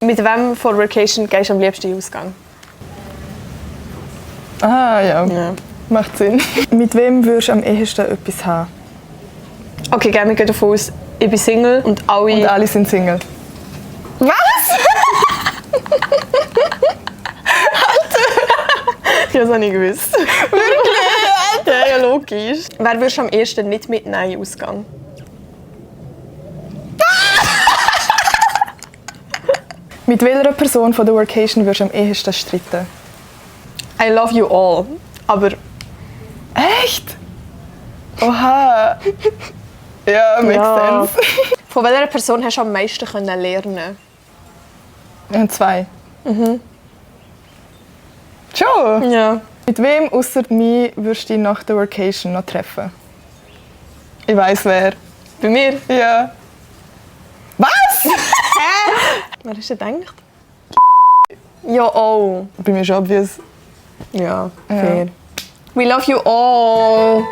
Mit wem vor Vacation gehst du am liebsten in den Ausgang? Ah, ja. Ja. Macht Sinn. Mit wem würdest du am ehesten etwas haben? Okay, wir gehen davon aus, ich bin Single und alle... Und alle sind Single. Was? Ja, das habe ich gewusst. Wirklich? Ja, logisch. Wer würdest du am ehesten nicht mitnehmen in den Ausgang? Mit welcher Person von der Workation würdest du am ehesten streiten? I love you all. Aber Echt? Oha. Ja, makes Ja. sense. von welcher Person hast du am meisten lernen? Wir haben 2. Schon? Ja. Mit wem außer mir würdest du dich nach der Workation noch treffen? Ich weiss wer. Bei mir? Ja. Was? Wer hast du gedacht? Ja, oh. Bei mir schon obvious. Ja, fair. We love you all.